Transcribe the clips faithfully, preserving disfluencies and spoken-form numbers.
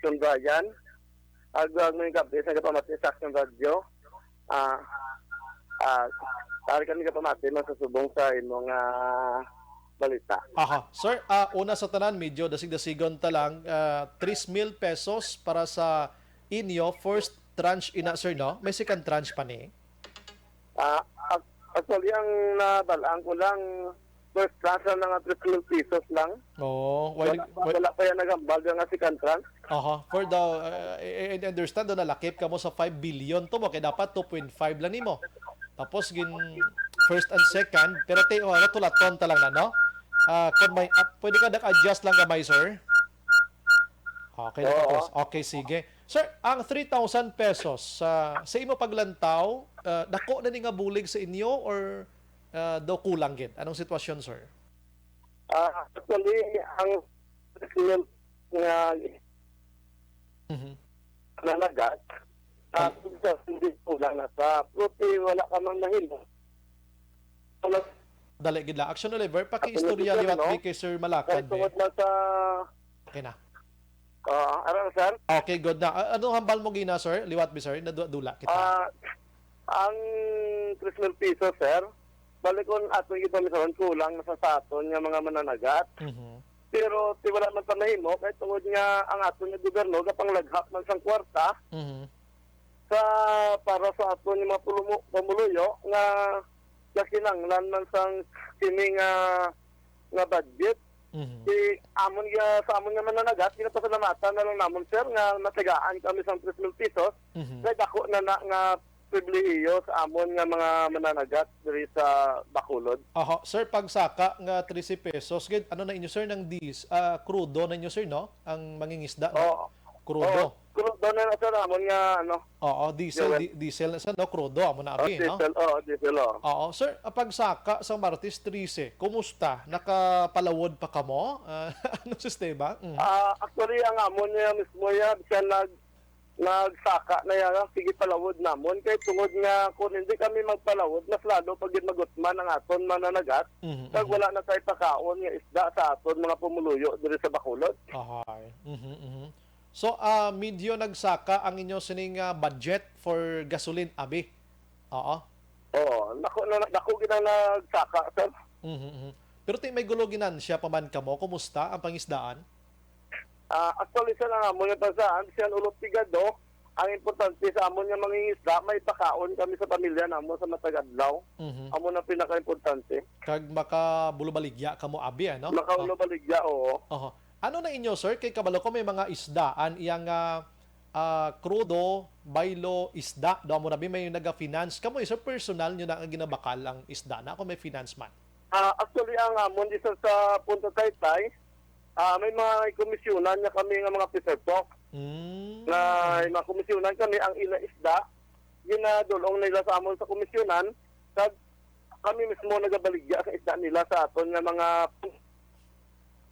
Action Brian. Ag, ag, may kabis, nagapamati sa Action Radio. Ah, ah, Ari kami kapamati man sa subong sa imong, ah, balita. Aha. Sir, ah, una sa tanan, medyo dasig-dasigon ta lang, ah, tres mil pesos para sa inyo, first tranche ina, sir, no? May second tranche pa ni? Ah, ac-, actually, ang nabalaan ko lang, first tranche lang nga tres mil pesos lang. Oo. Why, Wala pa, why wala pa yan naghambal nga second tranche. Aha. For the, uh, I, I understand, do nalakip ka mo sa five billion to mo, kay dapat two point five lang nimo. Tapos, gin first and second, pero ti, oh, ano, tulaton ta lang na, no? Ah, kung may, ah, pwede ka nag-adjust lang gamay, sir? Okay, Oo. Tapos. Okay, sige. Sir, ang three thousand pesos, sa, sa imo paglantaw, ah, dako na ni nga bulig sa inyo or, ah, daw kulang gid? Anong sitwasyon, sir? Ah, actually, ang nga Mhm. nalagat, ah, Ay. sa hindi ko lang nasa, puti, wala ka mang nahimo. Wala. Dali gid lang. Action Oliver, pakiistorya Action Oliver, liwat no? bi kay Sir Malakad, Kay tungod eh. lang sa Okay na. Ah, ano, sir? Okay, good na. A-, ano hambal mo gina, sir? Liwat bi, sir. Nadula kita. Ah, ang tres mil piso, sir, balik kon aton gipamisaron, kulang na sa, sa aton nga mga mananagat. Mhm. Pero ti wala man ta mahimo, kay tungod nga ang aton nga gobyerno gapanglaghap man sang kwarta Mhm. sa, para sa aton nga mga pulumo-, pamuluyo nga, nga kinahanglan man sang kini nga, nga budget. Mhm. Si amon nga, sa amon nga mananagat, ginapasalamatan na lang namon, sir, nga natagaan kami sang tres mil pesos. Mhm. Kay dako na na nga pribilehiyo sa amon nga mga mananagat diri sa Bacolod. Aha, sir, pagsaka nga trese pesos, gid, ano na inyo, sir, nang dis-, ah, krudo na inyo, sir, no? Ang mangingisda, no? Oo. Krudo. Oo, krudo na na, sir, amon nga, ano, Oo, diesel, Fuel. di-, diesel na, sir, no? Krudo, amo na, Oh, abi, no? diesel, oo, diesel, oo. Oo, sir, ah, pagsaka sa Martes trese, kumusta? Nakapalawod pa kamo? Ah, anong sistema? Mm. Ah, actually, ang amon niya mismo ya, siya nag-, nagsaka na yan, sige, palawod namon. Kay tungod nga kung hindi kami magpalawod, mas lalo pa gid magutman ang aton mananagat. Mhm, Kag mhm. wala na tayo pakaon nga isda sa aton mga pumuluyo diri sa Bacolod. Ahay. Mhm, mhm. So, ah, medyo nagsaka ang inyo sining, ah, budget for gasoline, abi? Oo. Oo, dako na, dako gid ang nagsaka, sir. Mhm, mhm. Pero ti may gulo ginansya pa man kamo, kumusta ang pangisdaan? Ah, actually, sir, ang amon nga pagsaan, siya ulo pigado, ang importante sa amon nga mangingisda, may pakaon kami sa pamilya namo sa matag adlaw. Mhm. Amo na pinakaimportante. Kag makabulubaligya kamo, abi, ano? Makaulo Oh. baligya, oo. Oho. Ano na inyo, sir? Kay kabalo ko may mga isdaan, iyang, ah, ah, krudo, baylo, isda. Daw mo nabi may naga-finance. Kamo, sir, personal nyo na ang ginabakal ang isda na kung may finance man? Ah, actually, ang amon dito sa Punta Taytay, ah, may mga komisyonan nga kami nga mga fisher folk. Mm. Nga mga komisyonan kami ang ila isda, ginadulong nila sa amon sa komisyonan, kag kami mismo nagabaligya sa isda nila sa aton nga mga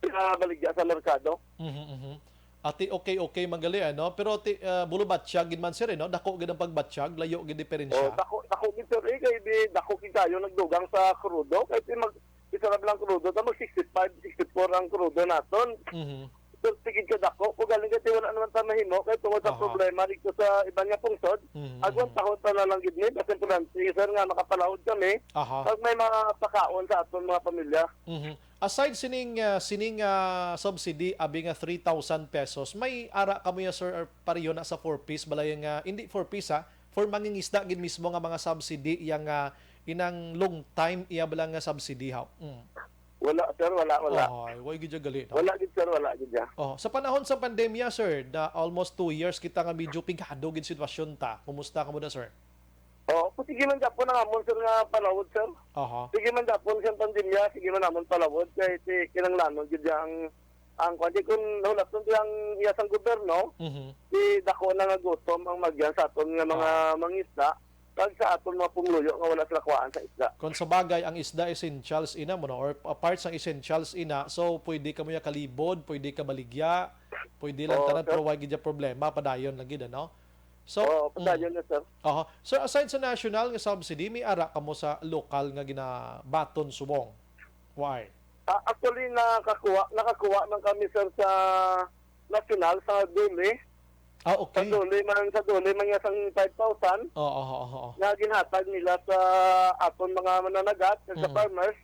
nagabaligya sa merkado. Mhm, mhm. Ati, okay, okay, manggali, ano? Pero ti, ah, bulo batyag gid man, sir, eh, no? Dako gid ang pagbatyag, layo gid diferensya. Oh, dako, dako gid, sir, eh, kay di, dako gid kayo nagdugang sa krudo, kay ti mag, isa na lang krudo, ta mag sixty-five, sixty-four ang krudo naton. Mhm. Pero sige ka dako, kung galing ka, ti wala naman ta mahimo, kay tungod sa Aha. problema dito sa iban nga pungsod, Mhm, agwantahon mhm. ta na lang gid ni, mas importante, sir, nga makapalahod kami, Aha. pag may mga pakaon sa aton mga pamilya. Mhm. Aside sining, ah, sining, ah, subsidy, abi nga three thousand pesos, may ara kamo ya, sir, or pareho na sa four Ps, balay nga, hindi four Ps, ha, for mangingisda gid mismo nga mga subsidy, iya nga, inang long time, iya bala nga subsidy, ha? Mm. Wala, sir, wala, wala. Ay, way gid ya gali, no? Wala gid, sir, wala gid ya. Oh, sa panahon sa pandemya, sir, na almost two years kita nga medyo pigado gid sitwasyon ta. Kumusta kamo da, sir? Oh, sige man gyapon ang amon, sir, nga palawod, sir. Aha. Sige man gyapon siyang pandemya, sige man amon palawod kay ti kinahanglanon gid ang, ang kuwan, di kun nahulaton ti ang iya sang gobyerno, Mhm. di dako na nga gutom ang magyan sa aton nga mga Ah. mangisda, kag sa aton mga pumuluyo nga wala sila kuhaan sa isda. Kung sa bagay, ang isda essentials ina mo, no? Or a part sang essentials ina, so pwede ka mo ya kalibod, pwede ka baligya, pwede lang Oo, tanan, sir. pero way gid ya problema, padayon lang gid, ano? So, Oo, mm. padayon na, sir. Aha. Sir, aside sa national nga subsidy, may ara kamo sa lokal nga ginabaton subong? Why? Ah, actually, nakakuha, nakakuha man kami, sir, sa nasyonal sa DOLE. Ah, Sa okay. DOLE man, sa DOLE man nga sang five thousand Oo, oo, oo. nga ginhatag nila sa aton mga mananagat, sa Mm. farmers,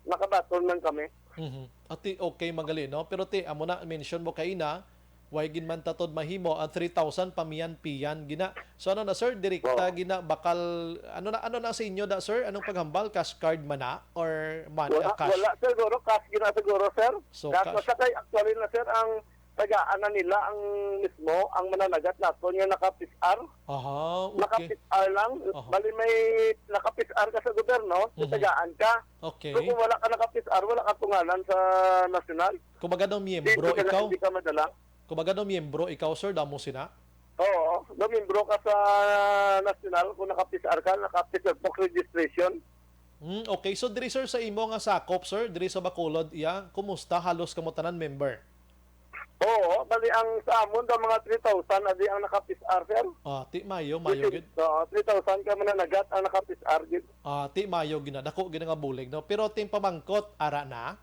nakabaton man kami. Mhm. Ati, okay, magali, no? Pero ti, amo na, mention mo kaina, way gid man tatod mahimo ang three thousand pamiyan-piyan gina. So, ano na, sir, direkta Oo. gina, bakal, ano na, ano na sa inyo da, sir? Anong paghambal? Cash card man na? Or man, Wala, ah, cash? wala, sir. Siguro, cash gina siguro, sir. So, Cash na cash. siya kay, actually na, sir, ang tagaan na nila ang mismo, ang mananagat naton nga naka-P S R. Aha, okay. Naka-P S R lang. Aha. Bali, may naka-P S R ka sa gobyerno, Mhm. tagaan ka. Okay. So, kung wala ka naka-P S R, wala ka tunganan sa nasyonal. Kumbaga daw miyembro Dito ka na, ikaw? hindi ka madala. Kumbaga daw miyembro ikaw, sir, damo sina? Oo, daw miyembro ka sa nasyonal, kung naka-P S R ka, naka-P S R box registration. Hmm, okay. So, diri, sir, sa imo nga sakop, sir, diri sa Bacolod, iya, kumusta? Halos kamo tanan member? Oo, bali ang sa amon daw mga three thousand na di ang naka-P S R, sir. Ah, ti mayo, mayo Which is, gid. Oo, three thousand ka mananagat ang naka-P S R gid. Ah, ti mayo gid na, dako gid nga bulig, no? Pero ting pamangkot, ara na?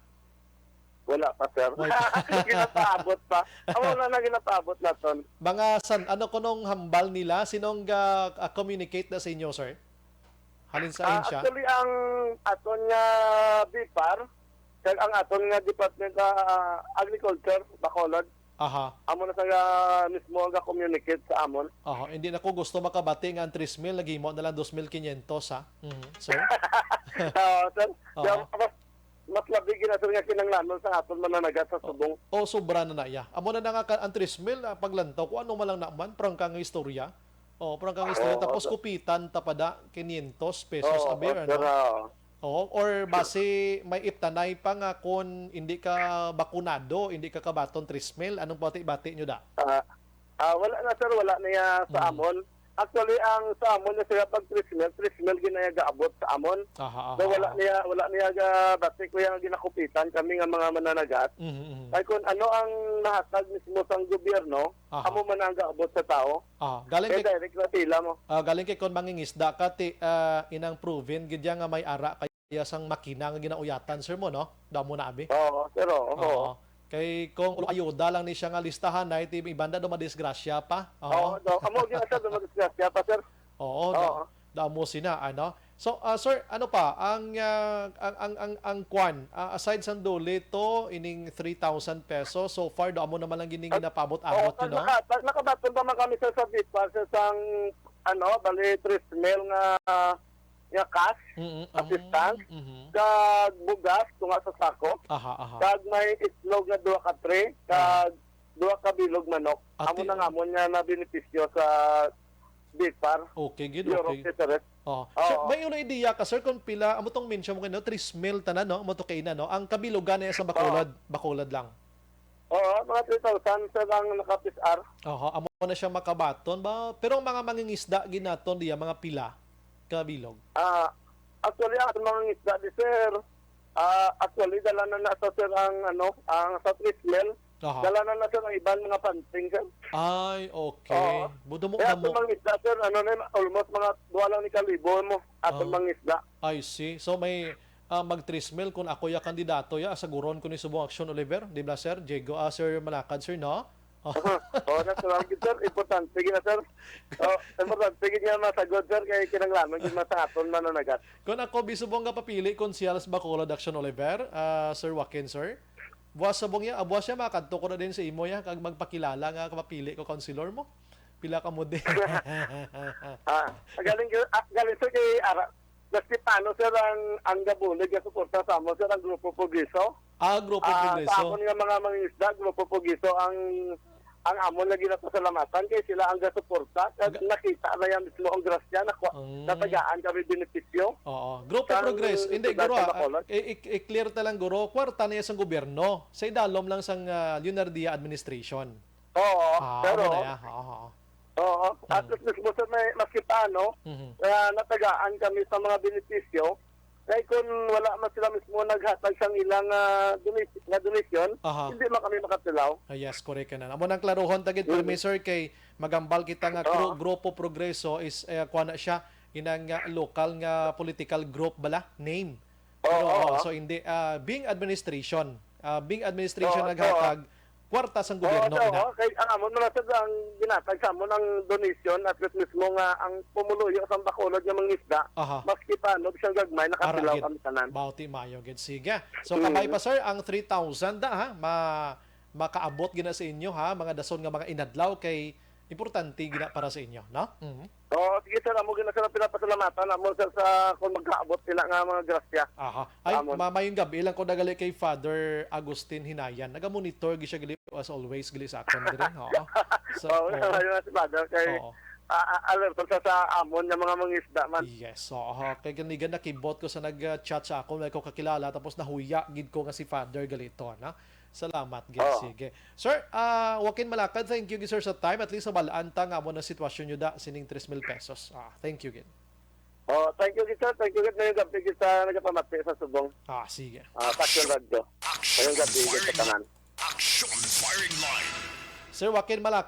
Wala pa, sir. Wala pa. Ginapaabot pa. Amo na na ginapaabot naton. Mga san, ano kunong hambal nila? Sinong ga, ah, communicate na sa inyo, sir? Halin sa Ah, ahensya? actually, ang aton nga BFAR, kag ang aton nga Department sa, ah, Agriculture, Bacolod, Aha. amo na sa nga mismo ang ga-communicate sa amon. Aha, hindi na ko gusto makabati nga ang tres mil, naghimo na lang dos mil quinientos, ha? Mhm, sir? Oo, sir. Oo. Kaya mas, mas labi gina, sir, nga kinanglanon sa aton mananagat sa O, subong. o, sobra na na, ya. Amo na na nga ka, ang tres mil, ah, paglantaw ko, ano man lang naman, prangka nga istorya. O, prangka nga istorya. Oo, Tapos sir. kupitan ta pa da, quinientos pesos Oo, a beer, sir, ano? oo. Oo, or basi may iptanay pa nga kung hindi ka bakunado, hindi ka kabaton tres mil. Anong bati-bati nyo da? Ah, ah, wala na, sir, wala na ya sa Mm. amon. Actually, ang sa amon na sila pag tres mil, tres mil ginaya gaabot sa amon. Aha, So, aha, wala aha. niya, wala niya ga, bati ko yung ginakupitan kami nga mga mananagat. Mhm, mhm. Kay kung ano ang nahatag mismo sang gobyerno, Aha. amo man ang gaabot sa tao. Ah, galing Kaya kay, direct na sila mo. ah, galing kay kon mangingisda ka, ti, ah, inang proven gid ya nga may ara kaya sang makina nga ginauyatan, sir, mo, no? Damo na, abi. Oo, sir, oo. Oo. Kay kung ulo ayuda lang ni siya nga listahan na, ti ibanda do madisgrasya pa. Oo. Oo, do, amo gina, sir, do madisgrasya pa, sir. Oo, da-, Oo. damo sina, ano? So, ah, sir, ano pa ang, ah, ang, ang, ang, ang kwan, ah, aside sang DOLE to, ining three thousand pesos, so far, do amo naman lang gining At, ginapaabot-abot, oo, you know? naka-, nakabaton pa man kami, sir, sa BFAR, sir, sang, ano, bali, tres mil nga, nga cash Mm, mm, assistance, mhm. kag bugas, tunga sa sako, Aha, aha. kag may itlog nga duha ka tray, Ah. kag duha ka bilog manok. Amo Ati, na nga oh. amon nga nabenepisyo sa BFAR. Okay, gid, Bureau of okay. Fisheries. Oh. So, Oo. may una idea ka, sir, kung pila, amo tong mention mo kanina, tres mil tanan, no? Amo to kaina, no? Ang kabilugan na sa Bacolod, Oo. Bacolod lang. Oo, mga three thousand, sir, ang naka-P S R. Oho, amo na siya makabaton ba? Pero ang mga mangingisda ginaton diya, mga pila kabilog? Ah, actually, ang mga ngisda di, sir, ah, actually, dala na na sa, sir, ang, ano, ang sa tres mil. Aha. Dala na na, sir, ang iban mga panting, sir. Ay, okay. Oo. Budo mo Kaya kamo. Itong mga isda, sir, ano na yun, almost mga duwa lang ni kalibo mo. Atong Oh. mga isda. I see. So may, ah, mag tres mil kung ako ya kandidato ya, asaguron ko ni subong aksyon, Oliver. Di ba, sir? Diego, ah, Sir Malakad, sir, no? Oh. Oo, na, salamat gid, sir. Importante gid na, sir. Oh, importante gid nga masagod, sir, kay kinahanglanon gid man sa aton mananagat. Kung ako bisubong nga papili, kung siya sa Bacolod Action, Oliver, ah, Sir Joaquin, sir, buwas sa bungya, ah, buwas siya makadto ko na din sa imo ya, kag magpakilala nga kapapili ko, councilor mo. Pila ka mo din. Ah, galing, ah, galing, sir, kay Ara, Maski paano, sir, ang, ang gabulig nga suporta sa amon, sir, ang Grupo Progreso. Ah, Grupo Ah, Progreso. Sa amon nga mga mangingisda, Grupo Progreso ang, ang amon nga ginapasalamatan kay sila ang gasuporta. Kag Ga- nakita na yan mismo ang grasya na kwa-, Ang natagaan kami benepisyo. Oo. Grupo Sang Progreso. Hindi, siyudad Guro, sa ah, Bacolod. i-, i-, i-clear ta lang, Guro. Kwarta na yan sa gobyerno. Sa idalom lang sang, ah, Leonardia administration. Oo, Ah, pero amo na yan. Oo, oo. Oo. At Mm. least mismo, sir, may, maski paano, Mhm. ah, natagaan kami sa mga benepisyo. Kay kung wala man sila mismo naghatag sang ilang, ah, donat-, nga donation, Aha. hindi man kami makatilaw. Ah, yes, correct ka na. Amo nang klaruhon ta gid, Mm. permi, sir, kay magambal kita nga gru-, Oo. Grupo Progreso is, eh, kuha na siya, inang, ah, local nga political group bala, name. Oo, Pero, oo. so hindi, ah, Bing Administration. Ah, Bing Administration Oo, naghatag, oo. kwarta sang Oo, gobyerno, so, ina. Oh, kay ang amon man sad ang ginatag sa amon ang donation at least mismo nga ang pumuluyo sa Bacolod nga mangisda, Aha. Maski pa ano, bisan gagmay, nakatilaw Aragid. Kami tanan. Bauti mayo gid. Sige. So, Mm. kabay pa, sir, ang three thousand, ha? Ma-, makaabot gina sa inyo, ha? Mga dason nga mga inadlaw kay importante gina para sa inyo, no? Mhm. Oo, sige, sir. Amo gina, sir, ang pinapasalamatan. Amo, sir, sa kung magkaabot sila nga mga grasya. Aha. Ay, Amon. Ma-, mayong gabi lang ko nagali kay Father Agustin Hinayan. Nagamonitor gi siya gali as always gali sa akon diri. Oo. So, Oo, oo. Ayun nga si Father kay Oo. Ah, ah, alerto sa, sa amon nga mga mangisda man. Yes, oo. Kay ganigan nakibot ko sa nag-chat sa akon, may ko kakilala, tapos nahuya gid ko nga si Father gali to, na? Salamat gid. Oo. Sige. Sir, ah, Joaquin Malacad, thank you gid, sir, sa time. At least, nabalaan ta nga amo na sitwasyon nyo da, sining tres mil pesos. Ah, thank you gid. Oh, thank you gid, sir. Thank you gid. Ngayong gabi gid sa nagapamati sa subong. Ah, sige. Ah, Passion Radio. Ngayong gabi gid sa tanan. Action Firing Line. Sir Joaquin Malacad,